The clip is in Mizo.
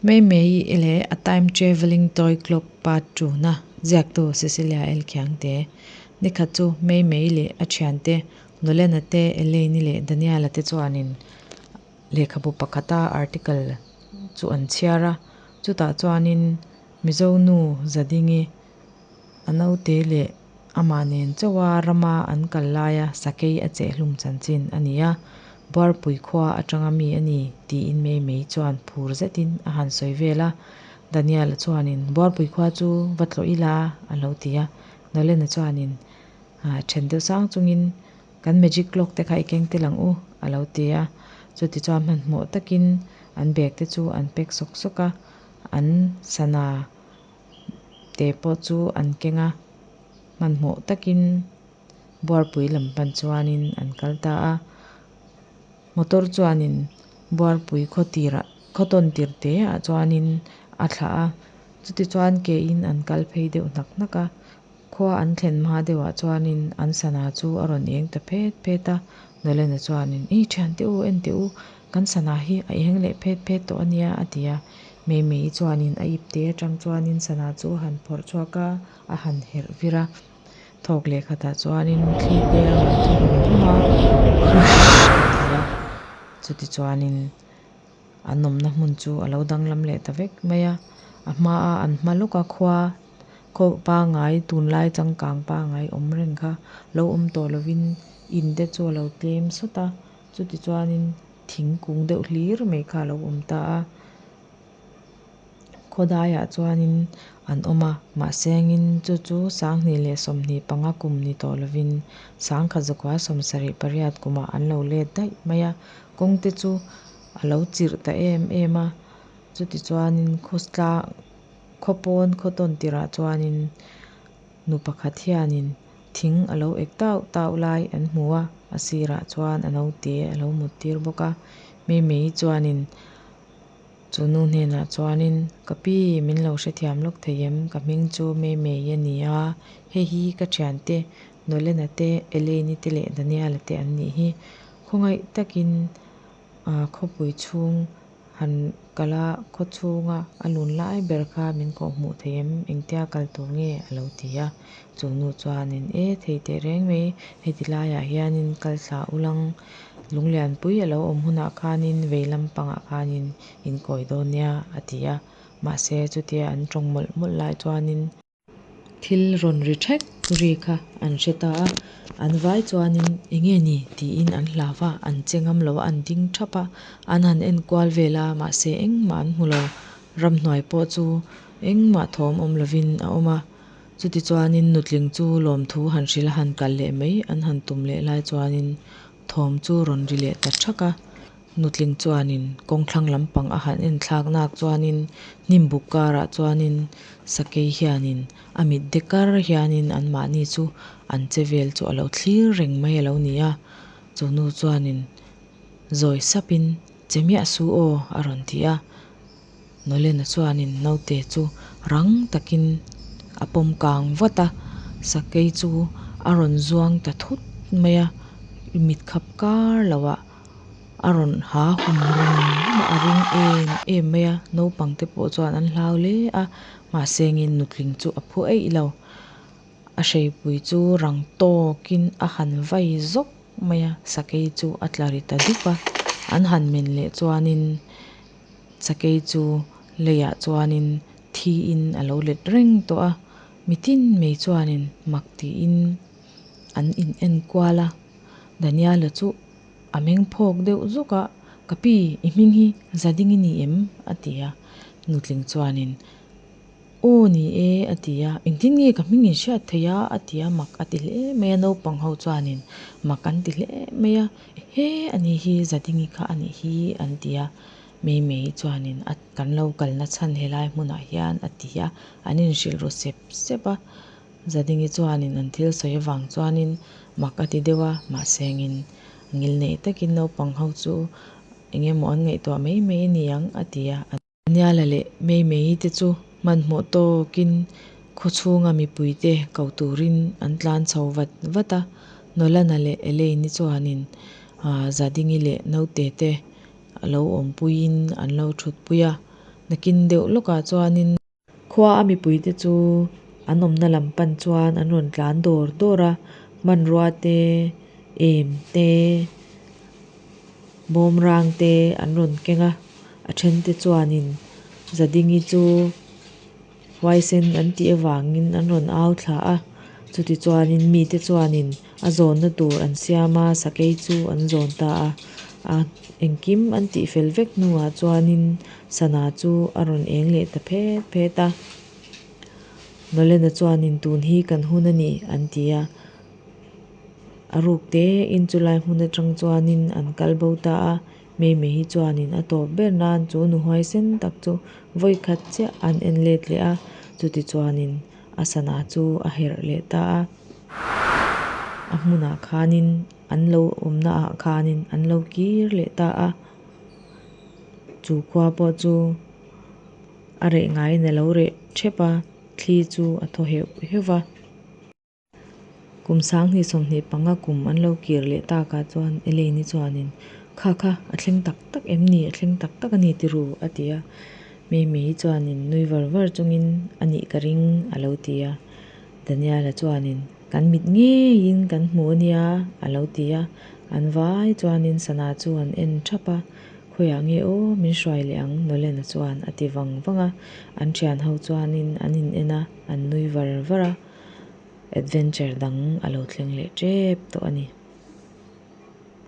Mei Mei leh a Time Travelling Toy Clock Part Two na ziaktu Cecilia L. Khiangte. Nikhat chu Mei Mei leh a thiante Nolan-a te, Elaine-i leh Daniel-a te chuanin lehkhabu pakhata article chu an chhiar a, chutah chuanin Mizo nu Zadingi a naute leh amah nen chauha rama an kal laia sakei a chehhlum chanchin a ni a, Buarpui khua atanga mi a ni tiin Mei Mei chuan phur zetin a han sawi vel a, Daniel-a chuanin Buarpui khua chu va tlawh ila a lo ti a, Nolan-a chuanin then deuh sang chungin kan magic clock te kha i keng tel ang u a lo ti a, chutichuan hmanhmawh takin an bag te chu an pack sawk sawk a, an sana te pawh chu an keng a, hmanhmawh takin Buarpui lam pan chuanin an kal ta a. Motor chuanin Buarpui khaw tirah khaw tawn tir te ah chuanin a thlah a, chutichuan ke in an kal phei deuh hnak hnak a, khua an thlen hma deuhah chuanin an sana chu a rawn eng ta phet phet a, Nolan-a chuanin Ih thiante u en teh u, kan sana hi a eng leh phet phet tawh a nia a ti a, Mei Mei chuanin a ip te atang chuanin sana chu a han phawrh chhuak a, a han herh vir a. Thawk leh khatah chuanin thli te a rawn thaw rum rum a, Hushh a ti a, chutichuanin an awmna hmun chu a lo danglam leh ta vek mai a, a hmaa an hma lawka khua khaw pangai tunlai changkang pangai awm reng kha lo awm tawh lovin in te chu a lo tlem sawt a, chutichuanin thingkung deuh hlir mai kha a lo awm ta a. Khawdaiah chuanin an awm a, mahse engin chu chu 2025 kum ni tawh lovin 1978 kumah an lo let daih mai a, kawng te chu a lo chirh ta em em a, chutichuanin khawtlang khaw pawn khaw tawn tirah chuanin nu pakhat hianin thing a lo ek tauh tauh lai an hmu a, a sirah chuan a naute a lo mut tir bawk a, Mei Mei chuanin. Chu nu hnenah chuanin, Ka pi, min lo hrethiam lawk thei em? Ka hming chu Mei Mei a ni a, hei hi ka thiante Nolan-a te, Elaine-i te leh Daniel-a te an nih hi. Khawngaih takin khawpui chhung han kal a, khaw chhunga a lun lai ber kha min kawhhmuh thei em? Engtia kal tur nge? a lo ti a. Chu nu chuanin, E, thei teh reng mai, heti laiah hianin kal thla ulang. Lunglianpui a lo awm hunah khanin vei lampangah khanin in kawi dawn nia a ti a, mahse chutia an tawng mawlh mawlh lai chuanin thil rawn ri thek ri kha an hre ta a, an vai chuanin enge ni tiin an hlau va, an che ngam lo a, an ding thap a, an han en kual vel a, mahse engmah an hmu lo, ramhnuai pawh chu engmah thawm awm lovin a awm a. Chutichuanin nutling chu lawmthu han hrilh a han kal leh mai an han tum leh lai chuanin thawm chu rawn ri leh ta thak a. Nutling chuanin kawngthlang lampang a han en thlak nak chuanin hnim buk karah chuanin sakei hianin a mit de kar hianin anmahni chu an che vel chu a lo thlir reng mai a lo ni a. Chu nu chuanin zawi sapin che miah su aw a rawn ti a. Nolena chuanin naute chu rang takin a pawm kang vat a, sakei chu a rawn zuang ta thut mai a, mit khap kar loah a rawn ha hum rum rum a, a ring em em mai a, naupang te pawh chuan an hlau hle a, mahse ngin nutling chu a phu eih lo, a hreipui chu rang tawkin a han vai zawk mai a, sakei chu a tla ri ta dup a, an han men leh chuanin. Sakei chu leiah chuanin thiin a lo let reng tawh a, mitin mai chuanin mak tiin an in en kual a. Daniel-a chu a meng phawk deuh zawk a, Ka pi, i hming hi Zading i ni em? a ti a. Nutling chuanin, Aw ni e, a ti a. Engtin nge ka hming in hriat theih a? a ti a, mak a ti hle mai a. Naupang ho chuanin mak an ti hle mai a, Ehe, ani hi Zadingi kha a nih hi, an ti a. Mei Mei chuanin a kan lo kalna chhan helai hmunah hian a ti a, an inhrilh ru sep sep a. Zadingi chuanin an thil sawi avang chuanin mak a ti deuh a, mahse engin ngilneih takin naupang ho chu eng emaw an ngaihtuah mai mai a ni ang a ti a. Daniela leh Mei Mei te chu hmanhmawh tawkin khaw chhunga mipuite ko turin an tlan chho vat vat a, Nolana leh Elaine-i chuanin Zadingi leh naute te a lo awmpuiin an lo thutpui a. Nakin deuh lawkah chuanin khua a mipuite chu an awmna lam pan chuan an rawn tlan dawr dawr a, hmanrua te, em te, bawmrang te an rawn keng a, a then te chuanin Zadingi chu huaisen an tih avangin an rawn au thla a, chutichuanin mite chuanin a zawnna tur an siam a, sakei chu an zawn ta a, a engkim an tih fel vek hnuah chuanin sana chu a rawn eng leh ta phet phet a. Nolena chuanin tun hi kan hun a ni an ti a, a ruk tein chulai hmun atang chuanin an kal bo ta a, Mei hi chuanin a tawp ber nan chu nu huaisen tak chu vawi khat chiah an en let leh a, chutichuanin a sana chu a herh leh ta a, a hmunah khanin an lo awmna ah khanin an lo kir leh ta a, chu khua pawh chu a reh ngaiin a lo reh thep a, thli chu a thaw heuh heuh va. Kum 2025 kum an lo kir leh takah chuan Elaine-i chuanin, Kha kha, a thleng tak tak em ni? A thleng tak tak a ni ti ru? a ti a. Mimi-i chuanin nui var var chungin, A nih ka ring, a lo ti a. Daniel-a chuanin, Kan mit ngeiin kan hmu a nia, a lo ti a. An vai chuanin sana chu an en thap a. Khawiah nge aw min hruai leh ang? Nolan-a chuan a ti vang vang a. An thian ho chuanin an in en a, an nui var var a. Adventure dang a lo thleng leh tep tawh a ni.